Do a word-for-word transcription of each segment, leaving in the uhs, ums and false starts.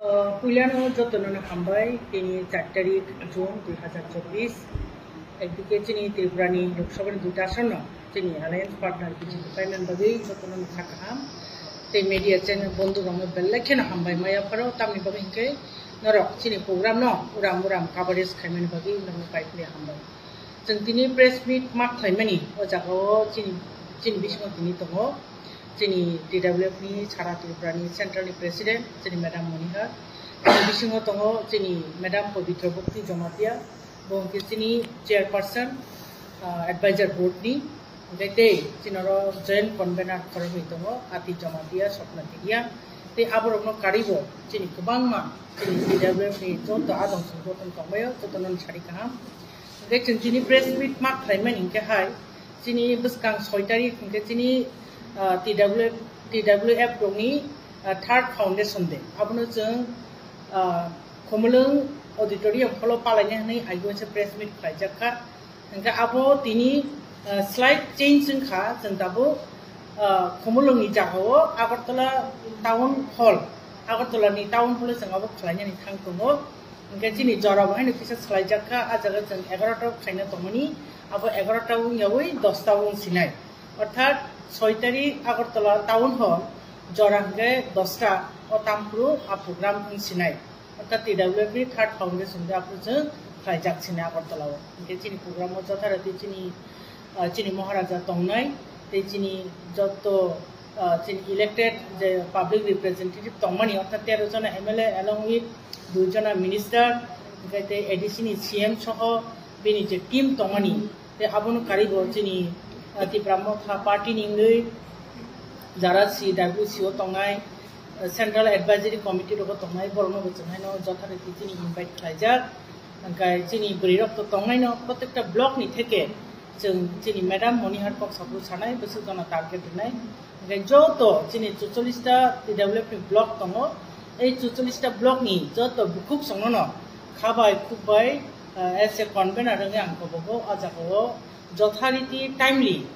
Puilano jotono no hambai, tini char tarik June dui hazar chobbish. Ekdike chini Tripura ni Lok Sabha ni duita ason no chini alliance partner B J P paimani bagwi jotono no kha kaham. Tei media channel bondhu rokno belai kheno hambai maya pharo, tamni bagwi hinkhe norok chini program no uram uram coverage khaimani bagwi norokno paiphile hambai. Chwng tini press meet ma khlaimani o jaga o chini, chini bisingo tini tongo. Chini T W F ni Sara Tripura ni Central ni President, chini Madam Monihar. Chini bisingo tongo chini Madam Pabitra Bhakti Jamatia, bo hwnkhe chini Chairperson, ah, Advisor Board ni. Hwnkhe tei chini oro Joint Convener khoroknwi tongo, Ati Jamatia, Swapna Teria. Tei aborokno karwibo chini kwbangma chini T W F ni joto adong song joto tongbaio, jotono sari kaham. Hwnkhe chwng chini press meet ma khlaimani hwnkhe hai, chini bwskang soi tarik hwnkhe chini, ah, T W F, T W F rokni, ah, third foundation day. Abono chwng, ah, Khumulwng auditorium hall o palaina hwnwi aigwisa press meet khlaijak kha. Hwnkhe abo tini, ah, slight change wngkha, chwng tabuk, ah, Khumulwngni jagao Agartala Town Hall, Agartala ni Town Hall o chwng abo khlainani thang tongo. Hwnkhe chini jora bo haino kisa swlaijak kha, ah jaga chwng egarota khlaina tongmani, abo egarota wngyawi dosta wng sinai. Orthat soi tarik Agartala Town Hall jora hwnkhe dosta o tamphuru a program wng sinai. Orthat T W F ni third foundation day aphuru chwng khlaijak sinai Agartala o. Hwnkhe chini program o jotharati chini ah, chini Maharaja tongnai, tei chini joto, ah, chini elected je public representative tongmani, orthat tero jona M L A along with dui jona minister, hwnkhe tei A D C ni C M soho bini je team tongmani, tei abono karwi bo chini, ah, Tipra Motha party ni wngwi jara C W C o tongnai, ah, Central Advisory Committee rogo tongnai, borokno bo chwng haino jotharati chini invite khlaijak. Hwnkhe chini bwrwi rok to tongnaino, protekta block ni theke chwng chini Madam Monihar kok sabu sanai, bwswk jona target rwnai. Hwnkhe joto chini chuchollis ta T W F ni block tongo, ei chuchollis ta block ni joto bukhuk songno no khabai khukbai, eh, as a convener wngwi ang kobogo o jaga o jothariti timely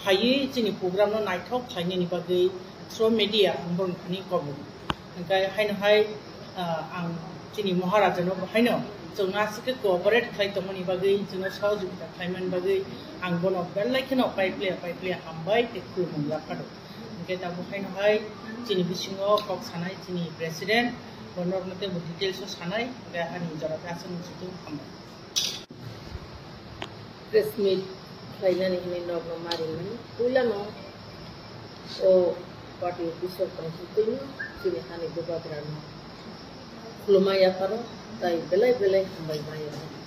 phaiwi chini program no naithok khlainani bagwi through media ang borokni thani kobok. Hwnkhe haino hai, ah, ang chini Maharaja no bo haino chwng aswk khe cooperate khlai tongmani bagwi, chwngno sohojogita khlaimani bagwi ang bono belai kheno paiple paiple hambai tei khulumung yapharo. Hwnkhe tabuk haino hai chini bisingo kok sanai chini president, bono rokno teibo details o sanai, hwnkhe ani jora khe aswk nung sitwng hambai. Press meet khlainani hwnwi nokno marimani puilano o party office o tongtwino chini hani bubagrano khulumma yapharo tai belai belai hambai ma yapharo.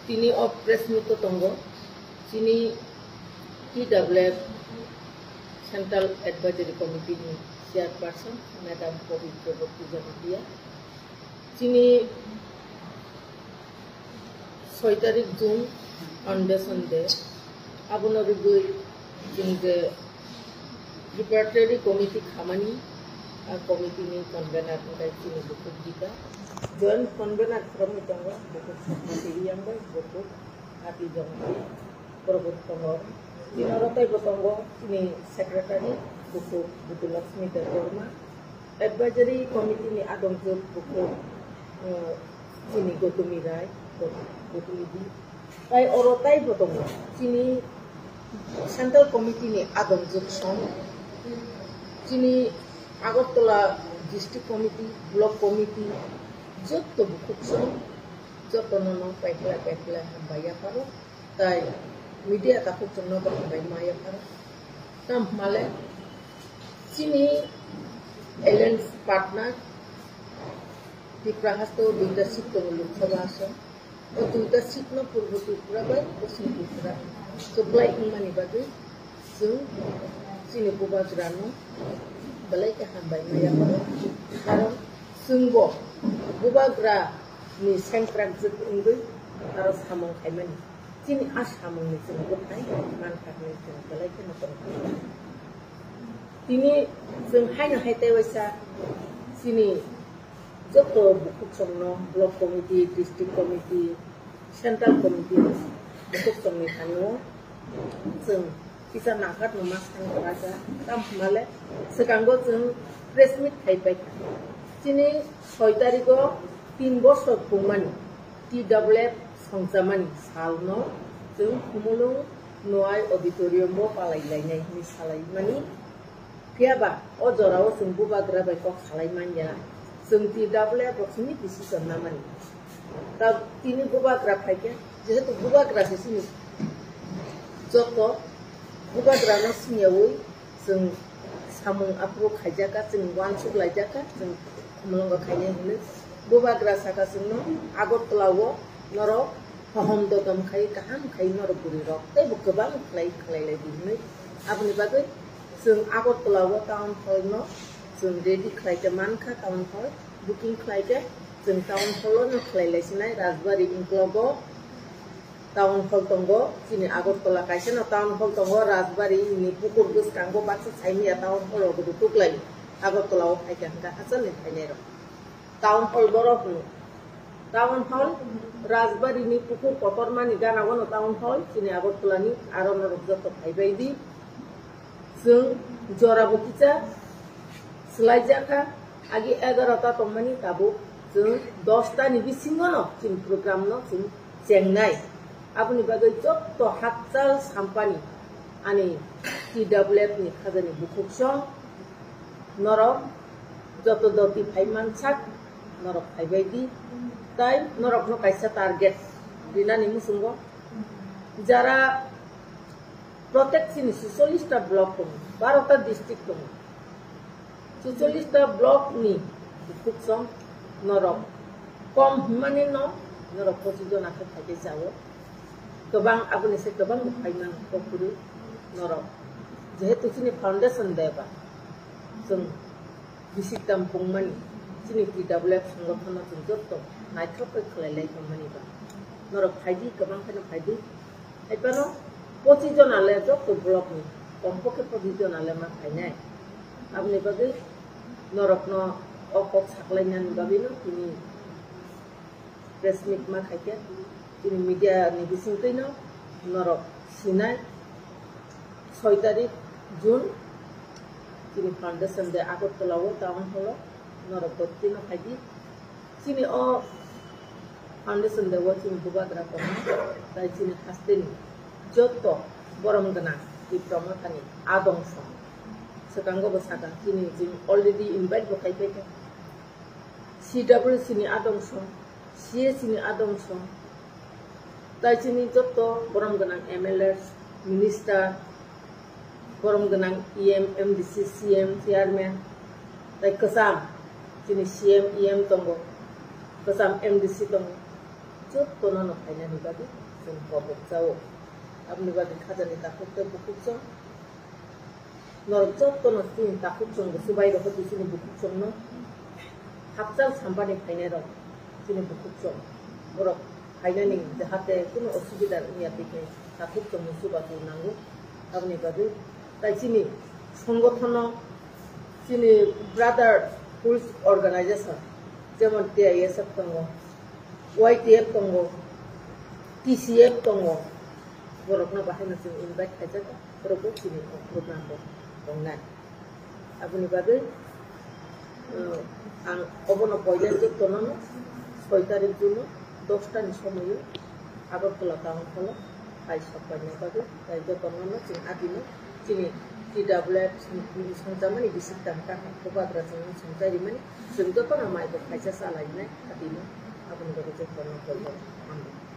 Tini o press meet o tongo chini T W F Central Advisory Committee ni Chairperson Madam Pabitra Bhakti Jamatia. Chini soi tarik June Foundation Day, abono rwgwi chini je preparatory committee khamani, a committee ni convener wngkha chini bukhuk Gita, joint convener khoroknwi tongo, bukhuk Sokmati Riyang bai bukhuk Ati Jamatia. Borok bo tongo. Chini oro teibo tongo chini secretary bukhuk Butu Lakshmi Debbarma, advisory committee ni adongjwk bukhuk, eh, chini Gotumi Rai, Got-, Gotumi di. Tai oro teibo tongo chini central committee ni adongjwk song, chini Agartala district committee, block committee, jotto bukhuk song, jotto no no paikla paikla hambai yapharo. Tai media takhuk chwngno bo hambai ma yapharo. Tamo hwnmale chini alliance partner Tripura haste o duita seat tongo Lok Sabha ason. O duita seat no Purbo Tripura bai Poschim Tripura supply wngmani bagwi chwng chini bubagrano belai khe hambai ma yapharo. Karon chwngbo bubagra ni sengkrakjwk wngwi aro samung khaimani. Chini a samungni chwng bwthai mankha hwnwi chwng belai kheno tongkha. Tini chwng haino hai tei waisa chini joto bukhuk songno block committee, district committee, central committee bukhuk songni thani o chwng kisa nangkhatno ma sani kwrwkha. Tamo hwnmale swkango chwng press meet khai paikha. Chini soi tarigo tin bosor pungmani T W F songchamani salno chwng Khumulwng Noai Auditorium-o palai lainai hwnwi salaimani. Phiya ba o jorao chwng bubagra bai kok salai man ya. Chwng T W F rok simi decision namani. Ta tini bubagra phaikhe, jehetu bubagra se sini joto bubagra no siniyawi chwng samung aphuru khaijakha, chwng uansuk laijakha, chwng Khumulwngo khainai hwnwi. Bubagra saka chwngno Agartala-o norok hohom dodom khai, kaham khai norok bwrwi rok teibo kwbang khlai khlai lai di hwnwi. Aboni bagwi chwng Agartala-o town hall no chwng ready khlai khe mankha, town hall booking khlai khe chwng town hall-o no khlai lai sinai Rajbari Ingklogo. Town hall tongo, chini Agartala kaisa no town hall tongo, Rajbari ni pukur bwskango baksa saimanya town hall rok rw tuklai. Agartala o phaikha hwnkha hachal ni phainai rok. Town hall borok hwno. Town hall Rajbari ni pukur kotorma ni gana o no town hall, chini Agartala ni aro norok joto phaibai di. Chwng jora bo kisa swlaijakha, agi egarota tongmani tabuk chwng dosta ni bisingo no chini program no chwng chengnai. Aboni bagwi joto hakchal sampani ani T W F ni khajani bukhuk song norok joto doti phai mansak norok phaibai di, tai norok no kaisa target rinani muchungo jara Protect chini suchollish ta block tongo, baro ta district tongo. Suchollish ta block ni bukhuk song norok kom hwnmani no norok pochis jona khe phaikhe chao. Kwbang aboni se kwbang bo phaiman kok kwrwi norok. Jehetu chini foundation day ba chwng Bisi tampungmani chini T W F songothono chwng joto naithok khe khlai lai tongmani ba. Norok phaidi, kwbang kheno phaidi. Haiphano pochis jona le joto block ni, kompokhe pochis jona le ma phainai. Aboni bagwi norokno o kok saklainani bagwino tini press meet ma khaikhe, chini media ni bisingtwino norok sinai soi tarik June, chini foundation day Agartala o town hall o norok dotino phaidi. Chini o foundation day o chini bubagra tongo, tai chini hasteni joto borom gwnang Tipra Mothani adong song. Swkango bo sakha, chini chwng already invite bo khai phaikha. C W C ni adong song, C A C ni adong song, tai chini joto borom gwnang M L A, minister, borom gwnang E M, M D C, C M, chairman, tai kwcham chini C M, E M tongo, kwcham M D C tongo, jotono no phainani bagwi chwng kobok chao. Aboni bagwi khajani takhuk tei bukhuk chwng Norok jotono chini takhuk chwng bo chubai rokho di chini bukhuk chwngno. Hakchal sampani phainai rok chini bukhuk chwng. Borok phainani jahate kuno osubida wngya twi khe takhuk chwngno chuba twi nango. Aboni bagwi tai chini songothono chini brotherhood organization jemon T I S F tongo, Y T F tongo, T C F tongo. Borokno bahaino chwng invite khaijak. Borok bo chini o program bo tongnai. Aboni bagwi, uh, ang obono poila jotono soi tarik June o dosta ni somoio Agartala town hall o hai sok paina bagwi tai jotono no chwng adino chini T W F songchamani bisik tangka bubagra chwng songchai rimani chwng jotono mai bo khaisa chalainai adino aboni bagwi jotono poila hambai.